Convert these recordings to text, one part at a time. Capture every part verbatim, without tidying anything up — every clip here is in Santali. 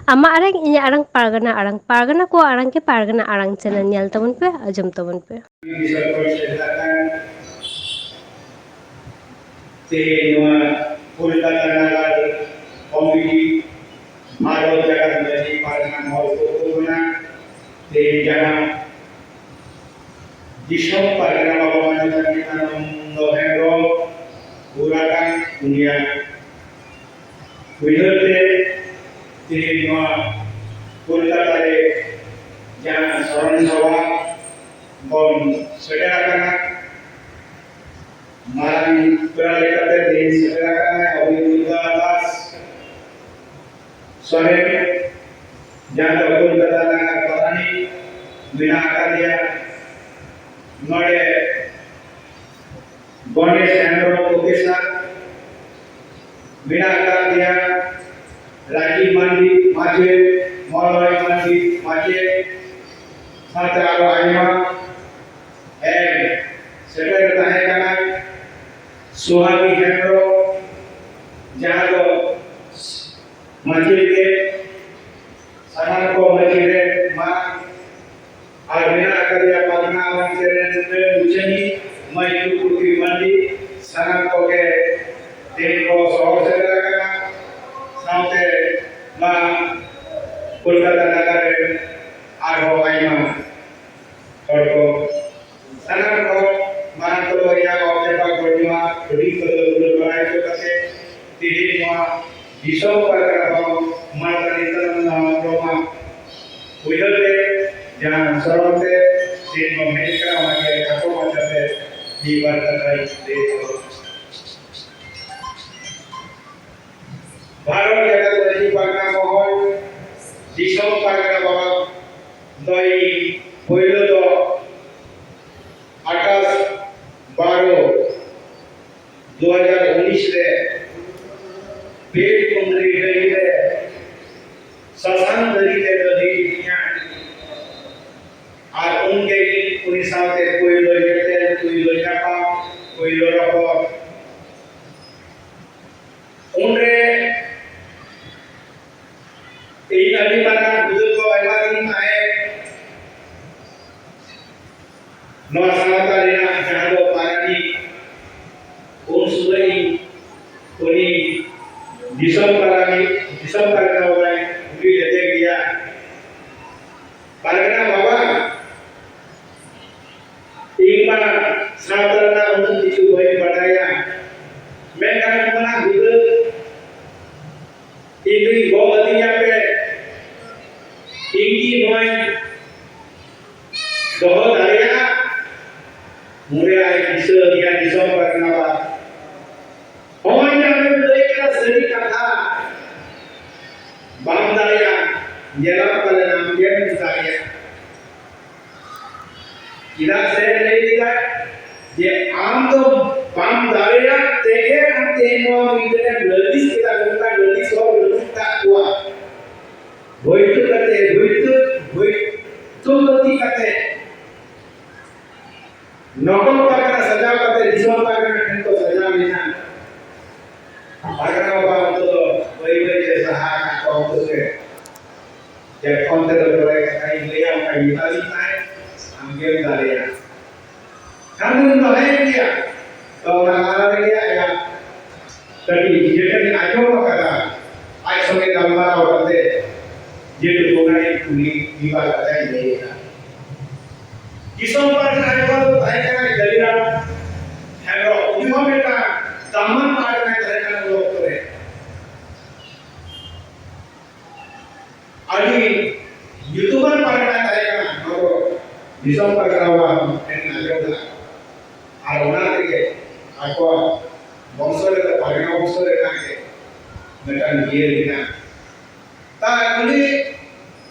ᱟᱢᱟᱜ ᱟᱲᱟᱝ, ᱤᱧᱟᱹᱜ ᱟᱲᱟᱝ, ᱯᱟᱨᱜᱟᱱᱟ ᱟᱲᱟᱝ, ᱯᱟᱨᱜᱟᱱᱟ ᱠᱚᱣᱟᱜ ᱟᱲᱟᱝ ᱜᱮ ᱯᱟᱨᱜᱟᱱᱟ ᱟᱲᱟᱝ ᱪᱮᱱᱮᱞ ᱧᱮᱞ ᱛᱟᱵᱚᱱ ᱯᱮ, ᱟᱸᱡᱚᱢ ᱛᱟᱵᱚᱱ ᱯᱮ᱾ ᱛᱮᱦᱮᱧ ᱱᱚᱣᱟ ᱠᱳᱞᱠᱟᱛᱟ ᱱᱟᱜᱟᱨ ᱠᱚᱢᱤᱴᱤ, ᱵᱷᱟᱨᱚᱛ ᱡᱟᱠᱟᱛ ᱢᱟᱹᱡᱷᱤ ᱯᱟᱨᱜᱟᱱᱟ ᱢᱚᱦᱚᱞ ᱯᱚᱠᱠᱷᱚ ᱠᱷᱚᱱᱟᱜ ᱛᱮᱦᱮᱧ ᱡᱟᱦᱟᱸ ᱫᱤᱥᱚᱢ ᱯᱟᱨᱜᱟᱱᱟ ᱵᱟᱵᱟ ᱢᱟᱱᱚᱛᱟᱱ ᱱᱤᱛᱭᱟᱱᱚᱱᱫᱚ ᱦᱮᱢᱵᱨᱚᱢ ᱦᱩᱨ ᱟᱠᱟᱱ, ᱩᱱᱤᱭᱟᱜ ᱩᱭᱦᱟᱹᱨ ᱛᱮ ᱛᱮᱦᱮᱧ ᱱᱚᱣᱟ ᱠᱳᱞᱠᱟᱛᱟ ᱨᱮ ᱡᱟᱦᱟᱸ ᱥᱚᱨᱚᱱ ᱥᱚᱵᱷᱟ ᱵᱚᱱ ᱥᱮᱴᱮᱨ ᱟᱠᱟᱱᱟ, ᱢᱟᱨᱟᱝ ᱯᱮᱲᱟ ᱞᱮᱠᱟᱛᱮ ᱛᱮᱦᱮᱧ ᱥᱮᱴᱮᱨ ᱟᱠᱟᱱᱟᱭ ᱚᱵᱷᱤᱱᱚᱱᱫᱚᱱ ᱫᱟᱥ ᱥᱚᱨᱮᱱ, ᱡᱟᱦᱟᱸ ᱫᱚ ᱠᱳᱞᱠᱟᱛᱟ ᱱᱟᱜᱟᱨ ᱯᱨᱟᱫᱷᱟᱱᱤ ᱢᱮᱱᱟᱜ ᱟᱠᱟᱫᱮᱭᱟ᱾ ᱱᱚᱰᱮ ᱜᱚᱱᱮᱥ ᱦᱮᱢᱵᱨᱚᱢ ᱯᱨᱚᱯᱷᱮᱥᱚᱨ ᱢᱮᱱᱟᱜ ᱟᱠᱟᱫᱮᱭᱟ, ᱨᱟᱡᱤᱵ ᱢᱟᱱᱰᱤ ᱢᱟᱪᱮᱫ, ᱢᱚᱞᱚᱭ ᱢᱟᱱᱰᱤ ᱢᱟᱪᱮᱫ, ᱥᱟᱶᱛᱮ ᱟᱨᱚ ᱟᱭᱢᱟ ᱮᱢ ᱥᱮᱴᱮᱨ ᱛᱟᱦᱮᱸ ᱠᱟᱱᱟ᱾ ᱥᱩᱦᱟᱜᱤ ᱦᱮᱢᱵᱨᱚᱢ, ᱡᱟᱦᱟᱸ ᱫᱚ ᱢᱟᱹᱡᱷᱤ ᱜᱮ, ᱥᱟᱱᱟᱢ ᱠᱚ ᱢᱟᱹᱡᱷᱤ ᱨᱮ ᱢᱟ ᱟᱨ ᱢᱮᱱᱟᱜ ᱟᱠᱟᱫᱮᱭᱟ ᱯᱟᱨᱜᱟᱱᱟ ᱟᱨ ᱪᱮᱱᱮᱞ ᱨᱮᱱ ᱩᱪᱷᱟᱹᱱᱤᱡ ᱢᱟᱹᱭ ᱴᱩᱠᱩᱨ ᱢᱟᱹᱱᱰᱤ, ᱥᱟᱱᱟᱢ ᱠᱚᱜᱮ ᱛᱮᱦᱮᱧ ᱠᱚ ᱥᱚᱦᱚᱨ ᱥᱮᱴᱮᱨ ᱟᱠᱟᱱᱟ᱾ ᱥᱟᱶᱛᱮ ᱢᱟ ᱠᱳᱞᱠᱟᱛᱟ ᱱᱟᱜᱟᱨ ᱨᱮᱱ ᱟᱨᱦᱚᱸ ᱟᱭᱢᱟ ᱦᱚᱲ ᱠᱚ, ᱥᱟᱱᱟᱢ ᱠᱚ ᱢᱟᱨᱟᱝ ᱠᱚᱫᱚ ᱤᱧᱟᱹᱜ ᱚᱠᱛᱮ ᱵᱟᱝ ᱜᱚᱡᱚᱜᱼᱟ, ᱦᱩᱰᱤᱧ ᱠᱚᱫᱚ ᱫᱩᱞᱟᱹᱲ ᱵᱟᱲᱟᱭ ᱦᱚᱪᱚ ᱠᱟᱛᱮ ᱛᱮᱦᱮᱧ ᱱᱚᱣᱟ ᱫᱤᱥᱚᱢ ᱯᱟᱨᱜᱟᱱᱟ ᱫᱚ ᱢᱟᱱᱚᱛᱟᱱ ᱱᱤᱛᱭᱟᱱᱚᱱᱫᱚ ᱦᱮᱢᱵᱨᱚᱢᱟᱜ ᱩᱭᱦᱟᱹᱨ ᱛᱮ ᱡᱟᱦᱟᱸ ᱥᱚᱨᱚᱱ ᱛᱮ ᱛᱮᱦᱮᱧ ᱵᱚᱱ ᱦᱮᱡ ᱟᱠᱟᱱᱟ, ᱚᱱᱟᱜᱮ ᱠᱷᱟᱴᱚ ᱢᱟᱪᱷᱟᱛᱮ ᱢᱤᱫ ᱵᱟᱨ ᱠᱟᱛᱷᱟᱧ ᱞᱟᱹᱭ ᱛᱟᱵᱚᱱᱟ᱾ ᱵᱷᱟᱨᱚᱛ ᱡᱟᱠᱟᱛ ᱢᱟᱹᱡᱷᱤ ᱯᱟᱨᱜᱟᱱᱟ ᱢᱚᱦᱚᱞ ᱫᱤᱥᱚᱢ ᱯᱟᱨᱜᱟᱱᱟ ᱵᱟᱵᱟ ᱫᱚᱭ ᱯᱳᱭᱞᱳ ᱫᱚ ᱟᱴᱷᱟᱥ ᱵᱟᱨᱚ ᱫᱩ ᱦᱟᱡᱟᱨ ᱩᱱᱤᱥ ᱨᱮ ᱵᱤᱨ ᱠᱩᱸᱫᱽᱨᱤ ᱰᱟᱹᱦᱤ ᱨᱮ ᱥᱟᱥᱟᱝ ᱫᱟᱨᱤ ᱛᱮ ᱫᱟᱹᱦᱤ ᱞᱤᱫᱤᱧᱟ᱾ ᱟᱨ ᱩᱱᱜᱮ ᱤᱧ ᱩᱱᱤ ᱥᱟᱶᱛᱮ ᱯᱳᱭᱞᱳ ᱧᱮᱯᱮᱞ, ᱯᱳᱭᱞᱳ ᱧᱟᱯᱟᱢ, ᱯᱳᱭᱞᱳ ᱨᱚᱯᱚᱲ᱾ ᱩᱱᱨᱮ ᱤᱧ ᱱᱚᱣᱟ ᱥᱟᱶᱛᱟ ᱨᱮᱱᱟᱜ ᱡᱟᱦᱟᱸ ᱫᱚ ᱯᱟᱨᱟᱱᱤᱠ, ᱩᱱ ᱥᱚᱢᱚᱭ ᱩᱱᱤ ᱫᱤᱥᱚᱢ ᱯᱟᱨᱟᱱᱤᱠ, ᱫᱤᱥᱚᱢ ᱯᱟᱨᱜᱟᱱᱟ ᱵᱟᱵᱟᱭ ᱠᱩᱞᱤ ᱞᱮᱫᱮ ᱜᱮᱭᱟ, "ᱯᱟᱨᱜᱟᱱᱟ ᱵᱟᱵᱟ, ᱤᱧ ᱢᱟ ᱥᱟᱶᱛᱟ ᱨᱮᱱᱟᱜ ᱩᱱᱟᱹᱜ ᱠᱤᱪᱷᱩ ᱵᱟᱹᱧ ᱵᱟᱰᱟᱭᱟ, ᱢᱮᱱᱠᱷᱟᱱ ᱱᱚᱣᱟ ᱦᱩᱫᱟᱹ ᱤᱧ ᱫᱩᱧ ᱜᱚᱜ ᱟᱹᱫᱤᱧᱟ ᱯᱮ, ᱤᱧ ᱜᱮ ᱱᱚᱣᱟᱧ ᱫᱚᱦᱚ ᱫᱟᱲᱮᱭᱟᱜᱼᱟ?" ᱩᱱᱨᱮ ᱟᱡ ᱫᱤᱥᱟᱹ ᱟᱹᱫᱤᱧᱟ ᱫᱤᱥᱚᱢ ᱯᱟᱨᱜᱟᱱᱟ ᱵᱟᱵᱟ, ᱦᱚᱸᱜᱼᱚᱭ ᱡᱮ ᱟᱢᱮᱢ ᱞᱟᱹᱭ ᱠᱮᱫᱟ ᱥᱟᱹᱨᱤ ᱠᱟᱛᱷᱟ, ᱵᱟᱢ ᱫᱟᱲᱮᱭᱟᱜᱼᱟ, ᱧᱮᱞᱟᱢ ᱯᱟᱞᱮᱱ ᱟᱢ ᱜᱮᱢ ᱫᱟᱲᱮᱭᱟᱜᱼᱟ᱾ ᱪᱮᱫᱟᱜ ᱥᱮ ᱞᱟᱹᱭ ᱞᱮᱫᱟᱭ ᱡᱮ ᱟᱢ ᱫᱚ ᱵᱟᱢ ᱫᱟᱲᱮᱭᱟᱜ ᱛᱮᱜᱮ ᱟᱢ ᱛᱮᱦᱮᱧ ᱱᱚᱣᱟ ᱢᱤᱫᱴᱮᱱ ᱞᱟᱹᱞᱤᱥ ᱠᱮᱫᱟ, ᱱᱚᱝᱠᱟ ᱞᱟᱹᱞᱤᱥ ᱦᱚᱲ ᱵᱟᱹᱱᱩᱜ ᱠᱟᱜ ᱠᱚᱣᱟ᱾ ᱦᱚᱭᱛᱳ ᱠᱟᱛᱮ, ᱦᱚᱭᱛᱳ, ᱦᱚᱭᱛᱳ ᱠᱟᱛᱮ ᱱᱚᱠᱚᱞ ᱯᱟᱨᱜᱟᱱᱟ ᱥᱟᱡᱟᱣ ᱠᱟᱛᱮ ᱫᱤᱥᱚᱢ ᱯᱟᱨᱜᱟᱱᱟ ᱴᱷᱮᱱ ᱠᱚ ᱥᱟᱡᱟᱣ ᱞᱮᱱᱟ᱾ ᱯᱟᱨᱜᱟᱱᱟ ᱵᱟᱵᱟ ᱩᱱᱠᱩ ᱫᱚ ᱵᱟᱹᱭ ᱵᱟᱹᱭ ᱛᱮ ᱥᱟᱦᱟ ᱟᱠᱟᱫ ᱠᱚᱣᱟ ᱩᱱᱠᱩ ᱜᱮ᱾ ᱡᱚᱠᱷᱚᱱ ᱛᱮᱫᱚ ᱯᱚᱨᱮ ᱠᱟᱛᱷᱟᱧ ᱞᱟᱹᱭᱟ, ᱚᱱᱠᱟᱧ ᱢᱮᱛᱟᱫᱤᱧ ᱛᱟᱦᱮᱸᱫ, ᱟᱢ ᱜᱮᱢ ᱫᱟᱲᱮᱭᱟᱜᱼᱟ᱾ ᱠᱷᱟᱱ ᱫᱚᱧ ᱛᱟᱦᱮᱸᱭᱮᱱ ᱜᱮᱭᱟ᱾ ᱛᱚ ᱚᱱᱟ ᱞᱟᱦᱟ ᱨᱮᱜᱮ ᱟᱭᱟᱜ ᱠᱟᱹᱴᱤᱡ ᱡᱮᱴᱟᱧ ᱟᱸᱡᱚᱢ ᱟᱠᱟᱫᱟ, ᱟᱡ ᱥᱚᱸᱜᱮ ᱜᱟᱞᱢᱟᱨᱟᱣ ᱠᱟᱛᱮ ᱡᱮᱴᱩᱠᱩ ᱚᱱᱟᱧ ᱠᱩᱞᱤ ᱢᱤᱫ ᱵᱟᱨ ᱠᱟᱛᱷᱟᱧ ᱞᱟᱹᱭ ᱮᱫᱟ᱾ ᱫᱤᱥᱚᱢ ᱯᱟᱨᱜᱟᱱᱟ ᱟᱭᱳ ᱫᱚ ᱛᱟᱦᱮᱸ ᱠᱟᱱᱟᱭ ᱠᱟᱞᱤᱨᱟᱢ ᱦᱮᱢᱵᱨᱚᱢ, ᱩᱱᱤ ᱦᱚᱸ ᱢᱤᱫᱴᱟᱝ ᱫᱟᱢᱟᱱ ᱯᱟᱨᱜᱟᱱᱟᱭ ᱛᱟᱦᱮᱸ ᱠᱟᱱᱟ ᱩᱱ ᱚᱠᱛᱚ ᱨᱮ᱾ ᱟᱹᱰᱤ ᱧᱩᱛᱩᱢᱟᱱ ᱯᱟᱨᱜᱟᱱᱟ ᱛᱟᱦᱮᱸ ᱠᱟᱱᱟ, ᱱᱚᱣᱟ ᱫᱚ ᱫᱤᱥᱚᱢ ᱯᱟᱨᱜᱟᱱᱟ ᱵᱟᱵᱟ ᱴᱷᱮᱱ ᱟᱸᱡᱚᱢ ᱞᱮᱫᱟ᱾ ᱟᱨ ᱚᱱᱟ ᱛᱮᱜᱮ ᱟᱠᱚᱣᱟᱜ ᱵᱚᱝᱥᱚ ᱨᱮᱫᱚ, ᱯᱟᱨᱜᱟᱱᱟ ᱵᱚᱝᱥᱚ ᱨᱮᱱᱟᱜ ᱜᱮ ᱢᱤᱫᱴᱟᱝ ᱡᱤᱭᱟᱹᱲ ᱢᱮᱱᱟᱜᱼᱟ᱾ ᱛᱟ ᱩᱱᱤ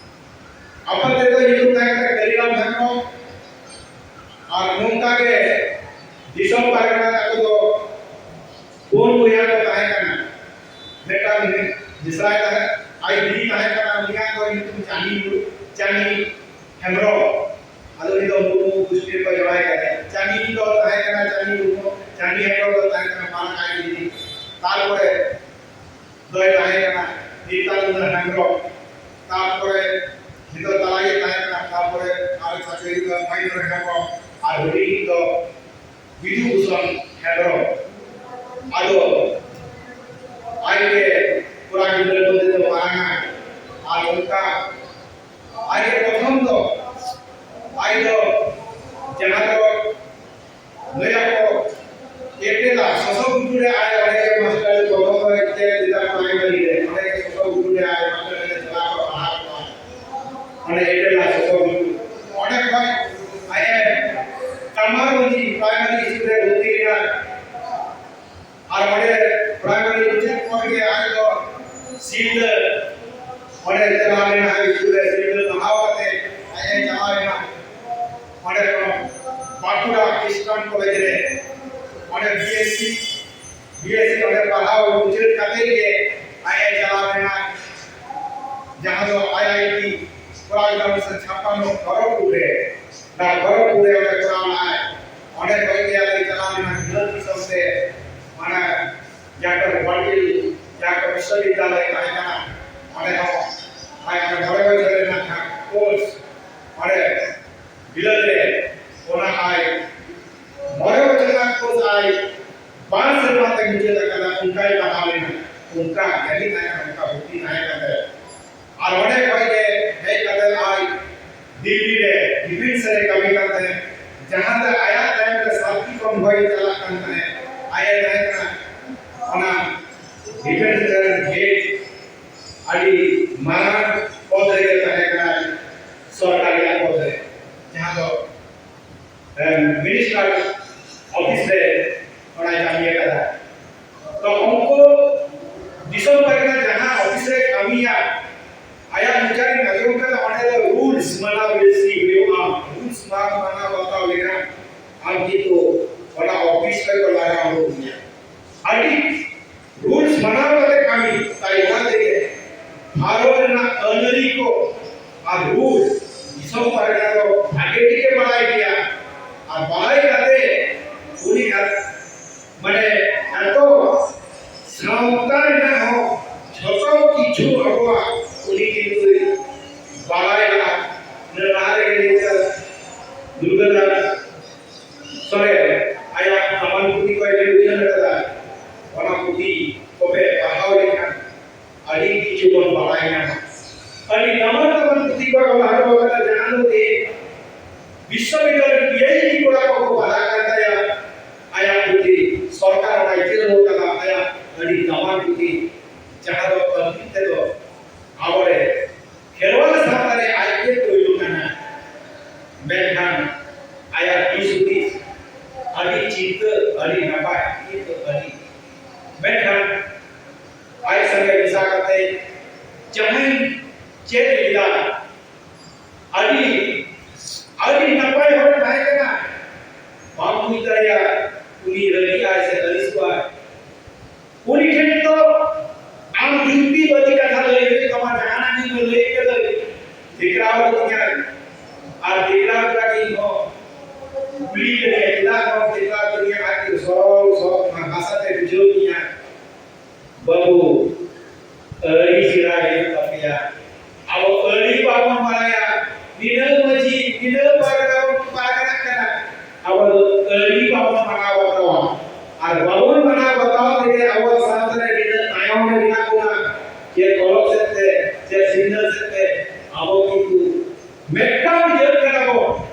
ᱟᱯᱟᱛ ᱛᱮᱫᱚ ᱧᱩᱛᱩᱢ ᱛᱟᱦᱮᱸ ᱠᱟᱱᱟ ᱠᱟᱞᱤᱨᱟᱢ ᱦᱮᱢᱵᱨᱚᱢ, ᱟᱨ ᱱᱚᱝᱠᱟ ᱜᱮ ᱫᱤᱥᱚᱢ ᱯᱟᱨᱜᱟᱱᱟ ᱟᱠᱚ ᱫᱚ ᱯᱩᱱ ᱵᱚᱭᱦᱟ ᱠᱚ ᱛᱟᱦᱮᱸ ᱠᱟᱱᱟ᱾ ᱢᱤᱫᱴᱟᱝ ᱢᱤᱥᱨᱟᱭ ᱛᱟᱦᱮᱸ, ᱟᱡ ᱫᱤᱫᱤ ᱛᱟᱦᱮᱸ ᱠᱟᱱᱟ, ᱩᱱᱤᱭᱟᱜ ᱫᱚ ᱧᱩᱛᱩᱢ ᱪᱟᱸᱫᱤ ᱢᱩᱨ-, ᱪᱟᱸᱫᱤ ᱦᱮᱢᱵᱨᱚᱢ᱾ ᱟᱫᱚ ᱩᱱᱤ ᱫᱚ ᱢᱩᱨᱢᱩ ᱜᱩᱥᱴᱤ ᱨᱮᱠᱚ ᱡᱟᱶᱟᱭ ᱠᱟᱫᱮᱭᱟ᱾ ᱪᱟᱸᱫᱤ ᱫᱚ ᱛᱟᱦᱮᱸ ᱠᱟᱱᱟ, ᱪᱟᱸᱫᱤ ᱢᱩᱨᱢᱩ, ᱪᱟᱸᱫᱤ ᱦᱮᱢᱵᱨᱚᱢ ᱫᱚ ᱛᱟᱦᱮᱸ ᱠᱟᱱᱟ ᱢᱟᱨᱟᱝ ᱟᱡ ᱫᱤᱫᱤ᱾ ᱛᱟᱨᱯᱚᱨᱮ ᱫᱚᱭ ᱛᱟᱦᱮᱸ ᱠᱟᱱᱟ ᱱᱤᱛᱟᱱᱫᱚ ᱦᱮᱢᱵᱨᱚᱢ, ᱛᱟᱨᱯᱚᱨᱮ ᱱᱤᱛᱚᱜ ᱛᱟᱞᱟᱭᱤᱡ ᱛᱟᱦᱮᱸ ᱠᱟᱱᱟ, ᱛᱟᱨᱯᱚᱨᱮ ᱟᱨ ᱥᱟᱪᱟᱹᱭᱤ ᱫᱚ ᱢᱚᱦᱮᱱᱫᱨᱚ ᱦᱮᱢᱵᱨᱚᱢ, ᱟᱨ ᱦᱩᱰᱤᱧ ᱫᱚ ᱵᱤᱫᱩ ᱵᱷᱩᱥᱚᱱ ᱦᱮᱢᱵᱨᱚᱢ᱾ ᱟᱫᱚ ᱟᱡ ᱜᱮ ᱠᱚᱲᱟ ᱜᱤᱫᱽᱨᱟᱹ ᱠᱚ ᱛᱮᱫᱚ ᱢᱟᱨᱟᱝᱟ᱾ ᱟᱨ ᱚᱱᱠᱟ ᱟᱡ ᱜᱮ ᱯᱨᱚᱛᱷᱚᱢ ᱫᱚ, ᱟᱡ ᱫᱚ ᱡᱟᱦᱟᱸ ᱫᱚ ᱞᱟᱹᱭ ᱟᱠᱚ ᱮᱴᱮᱞᱟ ᱥᱚᱥᱚ ᱜᱷᱩᱴᱩ ᱨᱮ ᱟᱡ ᱚᱸᱰᱮ ᱜᱮ ᱢᱟᱥᱴᱟᱨ ᱯᱨᱚᱛᱷᱚᱢ ᱫᱚ ᱮᱱᱛᱮ ᱪᱮᱫᱟᱜ ᱯᱨᱟᱭᱢᱟᱨᱤ ᱨᱮ, ᱚᱸᱰᱮ ᱜᱮ ᱥᱚᱥᱚ ᱜᱷᱩᱴᱩ ᱨᱮ ᱟᱡ ᱢᱟᱥᱴᱟᱨ ᱨᱮ ᱪᱟᱞᱟᱣ ᱠᱚ ᱯᱟᱲᱦᱟᱣ ᱠᱚᱣᱟ᱾ ᱚᱸᱰᱮ ᱮᱴᱮᱞᱟ ᱥᱚᱥᱚ ᱜᱷᱩᱴᱩ, ᱚᱸᱰᱮ ᱠᱷᱚᱱ ᱟᱡ ᱮ ᱠᱟᱢᱟᱨ ᱢᱟᱹᱡᱷᱤ ᱯᱨᱟᱭᱢᱟᱨᱤ ᱥᱠᱩᱞ ᱨᱮ ᱵᱷᱚᱨᱛᱤ ᱞᱮᱱᱟ᱾ ᱟᱨ ᱚᱸᱰᱮ ᱯᱨᱟᱭᱢᱟᱨᱤ ᱢᱩᱪᱟᱹᱫ ᱠᱷᱚᱱ ᱜᱮ ᱟᱡ ᱫᱚ ᱥᱤᱞᱫᱟᱹ ᱚᱸᱰᱮ ᱪᱟᱞᱟᱣ ᱞᱮᱱᱟ, ᱦᱟᱭ ᱥᱠᱩᱞ ᱨᱮ ᱥᱤᱞᱫᱟᱹ ᱯᱟᱲᱦᱟᱣ ᱠᱟᱛᱮ ᱟᱡ ᱮ ᱪᱟᱞᱟᱣ ᱮᱱᱟ᱾ ᱚᱸᱰᱮ ᱠᱷᱚᱱ ᱵᱟᱸᱠᱩᱲᱟ ᱠᱷᱨᱤᱥᱴᱟᱱ ᱠᱚᱞᱮᱡᱽ ᱨᱮ ᱚᱸᱰᱮ B S C, B S C ᱚᱸᱰᱮ ᱯᱟᱲᱦᱟᱣ ᱢᱩᱪᱟᱹᱫ ᱠᱟᱛᱮ ᱜᱮ ᱟᱡ ᱮ ᱪᱟᱞᱟᱣ ᱮᱱᱟ, ᱡᱟᱦᱟᱸ ᱫᱚ ᱟᱭ ᱟᱭ ᱴᱤ ᱠᱚᱨᱟᱣ ᱮᱫᱟ ᱩᱱᱤᱥᱥᱚ ᱪᱷᱟᱯᱯᱟᱱᱱᱚ ᱠᱷᱚᱲᱚᱜᱽᱯᱩᱨ ᱨᱮ᱾ ᱚᱱᱟ ᱠᱷᱚᱲᱚᱜᱽᱯᱩᱨ ᱨᱮ ᱚᱸᱰᱮ ᱠᱚᱨᱟᱣ ᱞᱮᱫᱟᱭ᱾ ᱚᱸᱰᱮ ᱠᱷᱚᱱ ᱜᱮ ᱟᱞᱮ ᱪᱟᱞᱟᱣ ᱞᱮᱱᱟ ᱵᱤᱞᱟᱹᱛ ᱫᱤᱥᱚᱢ ᱛᱮ, ᱢᱟᱱᱮ ᱡᱟᱦᱟᱸ ᱠᱚᱨᱮ ᱜᱳᱣᱟᱞᱤᱭᱚᱨ ᱡᱟᱦᱟᱸ ᱠᱚ ᱵᱤᱥᱥᱚᱵᱤᱫᱽᱫᱟᱞᱚᱭ ᱛᱟᱦᱮᱸ ᱠᱟᱱᱟ, ᱚᱸᱰᱮ ᱦᱚᱸ ᱟᱭ ᱚᱸᱰᱮ ᱢᱚᱬᱮ ᱵᱚᱪᱷᱚᱨ ᱨᱮᱱᱟᱜ ᱡᱟᱦᱟᱸ ᱠᱳᱨᱥ ᱚᱸᱰᱮ ᱵᱤᱞᱟᱹᱛ ᱨᱮ, ᱚᱱᱟ ᱟᱭ ᱢᱚᱬᱮ ᱵᱚᱪᱷᱚᱨ ᱨᱮᱱᱟᱜ ᱠᱳᱨᱥ ᱟᱭ ᱵᱟᱨ ᱥᱮᱨᱢᱟ ᱛᱮ ᱢᱩᱪᱟᱹᱫ ᱟᱠᱟᱫᱟ, ᱚᱱᱠᱟᱭ ᱯᱟᱲᱦᱟᱣ ᱞᱮᱱᱟ, ᱚᱱᱠᱟ ᱡᱟᱹᱢᱤ ᱛᱟᱦᱮᱸ ᱠᱟᱱᱟ, ᱚᱱᱠᱟ ᱵᱷᱩᱨᱛᱤ ᱛᱟᱦᱮᱸ ᱠᱟᱱ ᱛᱟᱭᱟ᱾ ᱟᱨ ᱚᱸᱰᱮ ᱠᱷᱚᱱ ᱜᱮ ᱦᱮᱡ ᱠᱟᱛᱮ ᱟᱡ ᱫᱤᱞᱞᱤ ᱨᱮ ᱰᱤᱯᱷᱮᱱᱥ ᱨᱮ ᱠᱟᱹᱢᱤ ᱠᱟᱱ ᱛᱟᱦᱮᱸᱫ, ᱡᱟᱦᱟᱸ ᱛᱮ ᱟᱭᱟᱜ ᱛᱟᱭᱚᱢ ᱨᱮ ᱥᱟᱛᱴᱤ ᱠᱚᱱᱵᱷᱚᱭ ᱪᱟᱞᱟᱜ ᱠᱟᱱ ᱛᱟᱦᱮᱸᱫ᱾ ᱟᱡ ᱮ ᱛᱟᱦᱮᱸ ᱠᱟᱱᱟ ᱚᱱᱟ ᱰᱤᱯᱷᱮᱱᱥ ᱨᱮᱱ ᱦᱮᱰ, ᱟᱹᱰᱤ ᱢᱟᱨᱟᱝ ᱯᱚᱫ ᱨᱮᱜᱮ ᱛᱟᱦᱮᱸ ᱠᱟᱱᱟ, ᱥᱚᱨᱠᱟᱨ ᱨᱮᱭᱟᱜ ᱯᱚᱫ ᱨᱮ, ᱡᱟᱦᱟᱸ ᱫᱚ ᱢᱤᱱᱤᱥᱴᱟᱨ ᱚᱯᱷᱤᱥ ᱨᱮ ᱚᱱᱟᱭ ᱠᱟᱹᱢᱤ ᱟᱠᱟᱫᱟ᱾ ᱛᱚ ᱩᱱᱠᱩ ᱫᱤᱥᱚᱢ ᱯᱟᱨᱜᱟᱱᱟ ᱡᱟᱦᱟᱸ ᱚᱯᱷᱤᱥ ᱨᱮ ᱠᱟᱹᱢᱤᱭᱟ, ᱟᱭᱟᱜ ᱢᱚᱪᱟ ᱨᱤᱧ ᱟᱸᱡᱚᱢ ᱠᱟᱫᱟ, ᱚᱸᱰᱮ ᱫᱚ ᱨᱩᱞᱥ ᱢᱟᱱᱟᱣ ᱵᱮᱥᱤ ᱦᱩᱭᱩᱜᱼᱟ, ᱨᱩᱞᱥ ᱢᱟ ᱢᱟᱱᱟᱣ ᱵᱟᱛᱟᱣ ᱞᱮᱠᱷᱟᱱ ᱟᱢ ᱠᱤᱱᱛᱩ ᱚᱱᱟ ᱚᱯᱷᱤᱥ ᱠᱷᱚᱱ ᱠᱚ ᱞᱟᱜᱟ ᱩᱰᱩᱠ ᱢᱮᱭᱟ᱾ ᱟᱹᱰᱤ ᱨᱩᱞᱥ ᱢᱟᱱᱟᱣ ᱠᱟᱛᱮ ᱠᱟᱹᱢᱤ ᱛᱟᱭ, ᱚᱱᱟ ᱛᱮᱜᱮ ᱵᱷᱟᱨᱚᱛ ᱨᱮᱱᱟᱜ ᱟᱹᱱᱟᱹᱨᱤ ᱠᱚ ᱟᱨ ᱨᱩᱞ ᱫᱤᱥᱚᱢ ᱯᱟᱨᱜᱟᱱᱟ ᱫᱚ ᱵᱷᱟᱜᱮ ᱴᱷᱤᱠᱮ ᱵᱟᱲᱟᱭ ᱜᱮᱭᱟ᱾ ᱟᱨ ᱵᱟᱲᱟᱭ ᱠᱟᱛᱮ ᱩᱱᱤ ᱟᱨ ᱢᱟᱱᱮ ᱮᱛᱚ ᱥᱟᱶᱛᱟ ᱨᱮᱱᱟᱜ ᱦᱚᱸ ᱡᱷᱚᱛᱚ ᱠᱤᱪᱷᱩ ᱟᱵᱚᱣᱟᱜ ᱩᱱᱤ ᱠᱤᱱᱛᱩ ᱵᱟᱲᱟᱭ ᱞᱟᱜᱼᱟ᱾ ᱚᱱᱟ ᱞᱟᱦᱟ ᱨᱮᱜᱮ ᱞᱟᱹᱭ ᱠᱮᱫᱟ, ᱫᱩᱨᱜᱟᱹ ᱫᱟᱥ ᱥᱚᱨᱮᱱ ᱟᱭᱟᱜ ᱫᱟᱢᱟᱱ ᱯᱩᱛᱷᱤ ᱠᱚᱭ ᱞᱟᱹᱭ ᱩᱪᱷᱟᱹᱱ ᱟᱠᱟᱫᱟ᱾ ᱚᱱᱟ ᱯᱩᱛᱷᱤ ᱠᱚᱯᱮ ᱯᱟᱲᱦᱟᱣ ᱞᱮᱠᱷᱟᱱ ᱟᱹᱰᱤ ᱠᱤᱪᱷᱩ ᱵᱚᱱ ᱵᱟᱲᱟᱭ ᱧᱟᱢᱟ᱾ ᱟᱹᱰᱤ ᱫᱟᱢᱟᱱ ᱫᱟᱢᱟᱱ ᱯᱩᱛᱷᱤ ᱠᱚᱭ ᱚᱞ ᱦᱚᱴᱚ ᱟᱠᱟᱫᱟ, ᱡᱟᱦᱟᱸ ᱫᱚ ᱛᱮᱦᱮᱧ ᱵᱤᱥᱥᱚᱵᱤᱫᱽᱫᱟᱞᱚᱭ ᱨᱮᱱ ᱯᱤ ᱮᱭᱤᱪ ᱰᱤ ᱠᱚᱲᱟ ᱠᱚᱠᱚ ᱯᱟᱲᱦᱟᱜ ᱠᱟᱱ ᱛᱟᱭᱟ᱾ ᱟᱭᱟᱜ ᱯᱩᱛᱷᱤ ᱥᱚᱨᱠᱟᱨ ᱚᱱᱟᱭ ᱪᱟᱹᱞᱩ ᱟᱠᱟᱫᱟ, ᱟᱭᱟᱜ ᱟᱹᱰᱤ ᱫᱟᱢᱟᱱ ᱯᱩᱛᱷᱤ, ᱡᱟᱦᱟᱸ ᱫᱚ ᱟᱹᱠᱷᱤᱨ ᱛᱮᱫᱚ ᱟᱵᱚᱨᱮ ᱠᱷᱮᱨᱣᱟᱞ ᱥᱟᱶᱛᱟ ᱨᱮ ᱟᱡ ᱜᱮ ᱯᱳᱭᱞᱳ ᱠᱟᱱᱟ᱾ ᱢᱮᱱᱠᱷᱟᱱ ᱟᱭᱟᱜ ᱫᱤᱥ ᱦᱩᱫᱤᱥ ᱟᱹᱰᱤ ᱪᱤᱱᱛᱟᱹ, ᱟᱹᱰᱤ ᱱᱟᱯᱟᱭ, ᱠᱤᱱᱛᱩ ᱟᱹᱰᱤ, ᱢᱮᱱᱠᱷᱟᱱ ᱟᱡ ᱥᱚᱸᱜᱮ ᱢᱮᱥᱟ ᱠᱟᱛᱮ ᱡᱟᱦᱟᱸᱭ ᱪᱮᱫ ᱞᱮᱫᱟ, ᱟᱹᱰᱤ, ᱟᱹᱰᱤ ᱱᱟᱯᱟᱭ ᱦᱚᱲᱮ ᱛᱟᱦᱮᱸ ᱠᱟᱱᱟ᱾ ᱵᱟᱢ ᱵᱩᱡᱽ ᱫᱟᱲᱮᱭᱟᱜᱼᱟ, ᱩᱱᱤ ᱨᱟᱹᱜᱤᱜᱼᱟᱭ ᱥᱮ ᱟᱹᱲᱤᱥᱚᱜᱼᱟᱭ᱾ ᱩᱱᱤ ᱴᱷᱮᱱ ᱫᱚ ᱟᱢ ᱡᱩᱠᱛᱤ ᱵᱟᱹᱫᱤ ᱠᱟᱛᱷᱟ ᱞᱟᱹᱭ ᱦᱩᱭᱩᱜ ᱛᱟᱢᱟ, ᱡᱟᱦᱟᱱᱟᱜ ᱜᱮ ᱞᱟᱹᱭ ᱠᱟᱫᱟᱭ, ᱴᱮᱠᱨᱟᱣ ᱠᱟᱫᱤᱧᱟᱭ᱾ ᱟᱨ ᱴᱮᱠᱨᱟᱣ ᱠᱟᱛᱮ ᱤᱧ ᱦᱚᱸ ᱠᱩᱞᱤ ᱠᱮᱫᱮᱭᱟ, ᱪᱮᱫᱟᱜ ᱵᱟᱢ ᱴᱮᱠᱨᱟᱣ ᱠᱟᱫᱤᱧᱟ? ᱟᱡ ᱛᱮ ᱥᱚᱨᱚᱞ ᱥᱚᱦᱚᱡ ᱵᱷᱟᱥᱟ ᱛᱮ ᱵᱩᱡᱷᱟᱹᱣ ᱠᱤᱧᱟ᱾ ᱵᱟᱹᱵᱩ, ᱟᱹᱨᱤ ᱥᱮᱬᱟᱭ ᱦᱩᱭᱩᱜ ᱛᱟᱯᱮᱭᱟ᱾ ᱟᱵᱚ ᱟᱹᱨᱤ ᱵᱟᱵᱚᱱ ᱵᱟᱲᱟᱭᱟ, ᱱᱤᱱᱟᱹᱜ ᱢᱟᱹᱡᱷᱤ, ᱱᱤᱱᱟᱹᱜ ᱯᱟᱨᱜᱟᱱᱟ ᱵᱚᱱ ᱯᱟᱨᱜᱟᱱᱟᱜ ᱠᱟᱱᱟ, ᱟᱵᱚ ᱫᱚ ᱟᱹᱨᱤ ᱵᱟᱵᱚᱱ ᱢᱟᱱᱟᱣ ᱵᱟᱛᱟᱣᱟ᱾ ᱟᱨ ᱵᱟᱵᱚᱱ ᱢᱟᱱᱟᱣ ᱵᱟᱛᱟᱣ ᱛᱮᱜᱮ ᱟᱵᱚ ᱥᱟᱶᱛᱟ ᱨᱮ ᱱᱤᱱᱟᱹᱜ ᱛᱟᱭᱚᱢ ᱨᱮ ᱢᱮᱱᱟᱜ ᱵᱚᱱᱟ, ᱪᱮᱫ ᱚᱞᱚᱜ ᱥᱮᱫ ᱛᱮ, ᱪᱮᱫ ᱥᱤᱠᱷᱱᱟᱹᱛ ᱥᱮᱫ ᱛᱮ, ᱟᱵᱚ ᱠᱤᱱᱛᱩ ᱢᱤᱫᱴᱟᱝ ᱡᱟᱹᱛ ᱠᱟᱱᱟ ᱵᱚᱱ,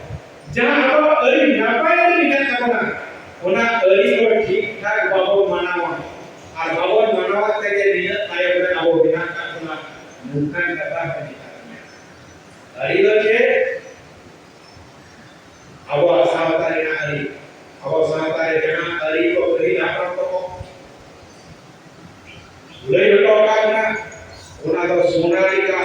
ᱡᱟᱦᱟᱸ ᱟᱵᱚᱣᱟᱜ ᱟᱹᱨᱤ ᱱᱟᱯᱟᱭ ᱨᱮ ᱢᱮᱱᱟᱜ ᱛᱟᱵᱚᱱᱟ, ᱚᱱᱟ ᱟᱹᱨᱤ ᱠᱚ ᱴᱷᱤᱠ ᱴᱷᱟᱠ ᱵᱟᱵᱚᱱ ᱢᱟᱱᱟᱣᱟ᱾ ᱟᱨ ᱵᱟᱵᱚᱱ ᱢᱟᱱᱟᱣᱟ ᱛᱮᱜᱮ ᱱᱤᱱᱟᱹᱜ ᱛᱟᱭᱚᱢ ᱨᱮ ᱟᱵᱚ ᱢᱮᱱᱟᱜ ᱟᱠᱟᱫ ᱵᱚᱱᱟ, ᱱᱚᱝᱠᱟᱱ ᱠᱟᱛᱷᱟ ᱦᱚᱸ ᱢᱮᱱᱟᱜ ᱜᱮᱭᱟ᱾ ᱟᱹᱨᱤ ᱫᱚ ᱪᱮᱫ? ᱟᱵᱚᱣᱟᱜ ᱥᱟᱶᱛᱟ ᱨᱮᱱᱟᱜ ᱟᱹᱨᱤ, ᱟᱵᱚ ᱥᱟᱶᱛᱟ ᱨᱮ ᱡᱟᱦᱟᱸ ᱟᱹᱨᱤ ᱠᱚ ᱯᱟᱹᱦᱤᱞ ᱦᱟᱯᱲᱟᱢ ᱠᱚᱠᱚ ᱞᱟᱹᱭ ᱦᱚᱴᱚ ᱟᱠᱟᱫ ᱵᱚᱱᱟ, ᱚᱱᱟ ᱫᱚ ᱥᱚᱱᱟ ᱞᱮᱠᱟ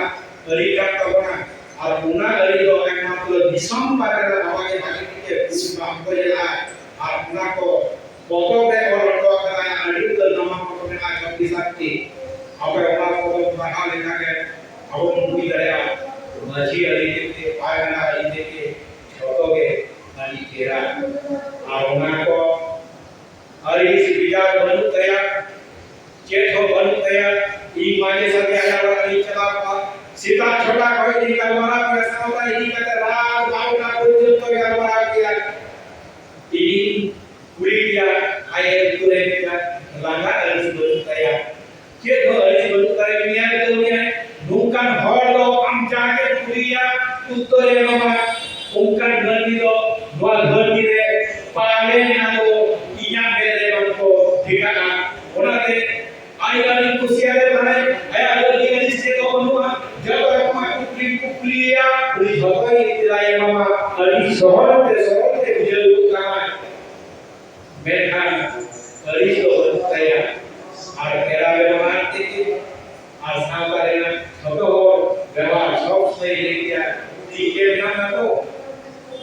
ᱟᱹᱨᱤ ᱠᱟᱱ ᱛᱟᱵᱚᱱᱟ᱾ ᱟᱨ ᱚᱱᱟ ᱟᱹᱨᱤ ᱫᱚ ᱮᱠᱢᱟᱛᱨᱚ ᱫᱤᱥᱚᱢ ᱵᱟᱨᱦᱮ ᱨᱮ ᱟᱵᱚ ᱜᱮ ᱵᱷᱟᱜᱮ ᱴᱷᱤᱠ ᱛᱮ ᱵᱩᱡᱽ ᱵᱟᱝ ᱠᱚ ᱧᱮᱞᱟ᱾ ᱟᱨ ᱚᱱᱟ ᱠᱚ ᱯᱚᱛᱚᱵ ᱨᱮ ᱚᱞ ᱦᱚᱴᱚ ᱟᱠᱟᱫᱟ, ᱟᱹᱰᱤ ᱩᱛᱟᱹᱨ ᱱᱟᱣᱟ ᱯᱚᱛᱚᱵ ᱢᱮᱱᱟᱜᱼᱟ, ᱪᱷᱚᱛᱨᱤᱥ ᱟᱴᱴᱤ᱾ ᱟᱵᱚ ᱚᱱᱟ ᱯᱚᱛᱚᱵ ᱯᱟᱲᱦᱟᱣ ᱞᱮᱠᱷᱟᱱ ᱜᱮ ᱟᱵᱚ ᱵᱚᱱ ᱵᱩᱡᱽ ᱫᱟᱲᱮᱭᱟᱜᱼᱟ, ᱢᱟᱹᱡᱷᱤ ᱟᱹᱨᱤ ᱛᱮᱜᱮ, ᱯᱟᱨᱜᱟᱱᱟ ᱟᱹᱨᱤ ᱛᱮᱜᱮ ᱡᱷᱚᱛᱚ ᱜᱮ ᱟᱹᱰᱤ ᱪᱮᱦᱨᱟ᱾ ᱟᱨ ᱚᱱᱟ ᱠᱚ ᱟᱹᱨᱤ ᱵᱤᱪᱟᱹᱨ ᱵᱟᱹᱱᱩᱜ ᱛᱟᱭᱟ, ᱪᱮᱫ ᱦᱚᱸ ᱵᱟᱹᱱᱩᱜ ᱛᱟᱭᱟ᱾ ᱤᱧ ᱢᱟᱡᱷᱮ ᱥᱟᱡᱷᱮ ᱟᱭᱟᱜ ᱚᱲᱟᱜ ᱤᱧ ᱪᱟᱞᱟᱣ ᱠᱚᱜᱼᱟ, ᱥᱮᱛᱟᱜ ᱪᱷᱚᱴᱟ ᱠᱷᱚᱱ ᱤᱧ ᱜᱟᱞᱢᱟᱨᱟᱣ ᱠᱮᱭᱟ, ᱥᱟᱶᱛᱟ ᱤᱫᱤ ᱠᱟᱛᱮ ᱨᱟᱛ ᱵᱟᱨᱚᱴᱟ ᱯᱚᱨᱡᱚᱱᱛᱚ ᱜᱟᱞᱢᱟᱨᱟᱣ ᱠᱮᱭᱟ᱾ ᱤᱧ ᱩᱛᱛᱚᱨᱮ ᱮᱢᱟᱢᱟ, ᱚᱱᱠᱟᱱ ᱢᱟᱹᱱᱢᱤ ᱫᱚ ᱱᱚᱣᱟ ᱫᱷᱟᱹᱨᱛᱤ ᱨᱮ ᱯᱟᱞᱮᱱ ᱟᱫᱚ ᱤᱧᱟᱹᱜ ᱢᱮᱫ ᱨᱮ ᱵᱟᱝ ᱠᱚ ᱴᱷᱤᱠᱟᱜᱼᱟ᱾ ᱚᱱᱟᱛᱮ ᱟᱭᱳ ᱟᱹᱰᱤ ᱠᱩᱥᱤᱭᱟᱜ ᱠᱟᱱᱟᱭ, ᱟᱭᱟᱜ ᱟᱹᱰᱤ ᱟᱹᱲᱤᱥ ᱪᱮᱫ ᱦᱚᱸ ᱵᱟᱹᱱᱩᱜᱼᱟ᱾ ᱡᱚᱛᱚ ᱨᱚᱠᱚᱢᱟᱜ ᱠᱩᱠᱞᱤᱢ ᱠᱩᱠᱞᱤᱭᱮᱭᱟ, ᱩᱱᱤ ᱡᱚᱛᱚᱭ ᱛᱮᱞᱟᱭ ᱮᱢᱟᱢᱟ᱾ ᱟᱹᱰᱤ ᱥᱚᱦᱚᱡ ᱛᱮ ᱥᱚᱨᱚᱞ ᱛᱮ ᱵᱩᱡᱷᱟᱹᱣ ᱜᱚᱫ ᱠᱟᱢᱟᱭ᱾ ᱢᱮᱱᱠᱷᱟᱱ ᱟᱹᱲᱤᱥ ᱫᱚ ᱵᱟᱹᱱᱩᱜ ᱛᱟᱭᱟ᱾ ᱟᱨ ᱯᱮᱲᱟ ᱵᱮᱵᱚᱦᱟᱨ ᱛᱮᱜᱮ ᱟᱨ ᱥᱟᱶᱛᱟ ᱨᱮᱱᱟᱜ ᱡᱷᱚᱛᱚ ᱦᱚᱲ ᱵᱮᱵᱚᱦᱟᱨ ᱥᱚᱵ ᱥᱚᱢᱚᱭ ᱞᱟᱹᱭ ᱜᱮᱭᱟ, ᱴᱷᱤᱠ ᱜᱮ ᱢᱮᱱᱟᱜ ᱱᱟᱛᱚ?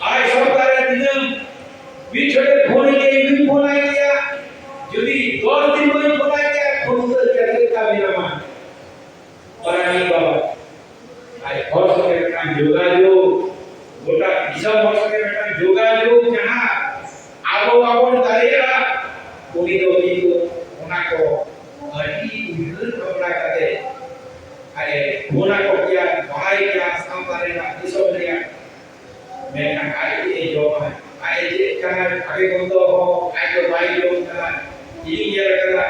ᱟᱡ ᱥᱟᱶᱛᱟ ᱨᱮ ᱫᱤᱱᱟᱹᱢ ᱢᱤᱫ ᱪᱷᱚᱴᱮ ᱯᱷᱳᱱ ᱜᱮ, ᱤᱧ ᱯᱷᱳᱱ ᱟᱭ ᱜᱮᱭᱟ᱾ ᱡᱩᱫᱤ ᱫᱚᱥ ᱫᱤᱱ ᱵᱟᱹᱧ ᱯᱷᱳᱱ ᱟᱭ ᱜᱮᱭᱟ, ᱯᱷᱳᱱ ᱩᱛᱟᱹᱨ ᱜᱮᱭᱟ, ᱪᱮᱫ ᱞᱮᱠᱟ ᱢᱮᱱᱟᱢᱟ? ᱯᱟᱨᱟᱱᱤᱠ ᱵᱟᱵᱟ, ᱟᱡ ᱦᱚᱲ ᱥᱚᱸᱜᱮ ᱢᱤᱫᱴᱟᱝ ᱡᱳᱜᱟᱡᱳᱜᱽ, ᱜᱚᱴᱟ ᱫᱤᱥᱚᱢ ᱦᱚᱲ ᱥᱚᱸᱜᱮ ᱢᱤᱫᱴᱟᱝ ᱡᱳᱜᱟᱡᱳᱜᱽ, ᱡᱟᱦᱟᱸ ᱟᱵᱚ ᱵᱟᱵᱚᱱ ᱫᱟᱲᱮᱭᱟᱜᱼᱟ, ᱩᱱᱤ ᱫᱚ ᱠᱤᱱᱛᱩ ᱚᱱᱟ ᱠᱚ ᱟᱹᱰᱤ ᱩᱭᱦᱟᱹᱨ ᱵᱷᱟᱵᱽᱱᱟ ᱠᱟᱛᱮ ᱟᱡ ᱮ ᱯᱷᱳᱱ ᱟᱠᱚ ᱜᱮᱭᱟ, ᱵᱟᱲᱟᱭ ᱜᱮᱭᱟ ᱥᱟᱶᱛᱟ ᱨᱮᱱᱟᱜ, ᱫᱤᱥᱚᱢ ᱨᱮᱭᱟᱜ᱾ ᱢᱮᱱᱠᱷᱟᱱ ᱟᱡ ᱪᱮᱫ ᱮ ᱡᱚᱢᱟ? ᱟᱡ ᱮ ᱪᱮᱫ ᱠᱟᱱᱟ? ᱵᱷᱟᱜᱮ ᱢᱚᱱᱫᱚ ᱦᱚᱸ ᱟᱡ ᱫᱚ ᱵᱟᱭ ᱡᱚᱢ ᱠᱟᱱᱟ᱾ ᱤᱧᱤᱧ ᱧᱮᱞ ᱠᱟᱫᱟ,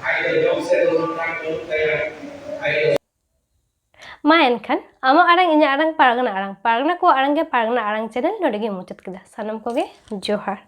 ᱟᱡ ᱫᱚ ᱡᱚᱢ ᱥᱮᱫ ᱫᱚ ᱩᱱᱟᱹᱜ ᱜᱟᱱ ᱵᱟᱹᱱᱩᱜ ᱛᱟᱭᱟ᱾ ᱟᱡ ᱫᱚ ᱢᱟ ᱮᱱᱠᱷᱟᱱ, ᱟᱢᱟᱜ ᱟᱲᱟᱝ, ᱤᱧᱟᱹᱜ ᱟᱲᱟᱝ, ᱯᱟᱨᱜᱟᱱᱟ ᱟᱲᱟᱝ, ᱯᱟᱨᱜᱟᱱᱟ ᱠᱚᱣᱟᱜ ᱟᱲᱟᱝ ᱜᱮ ᱯᱟᱨᱜᱟᱱᱟ ᱟᱲᱟᱝ ᱪᱮᱱᱮᱞ ᱱᱚᱰᱮ ᱜᱮ ᱢᱩᱪᱟᱹᱫ ᱠᱮᱫᱟ᱾ ᱥᱟᱱᱟᱢ ᱠᱚᱜᱮ ᱡᱚᱦᱟᱨ᱾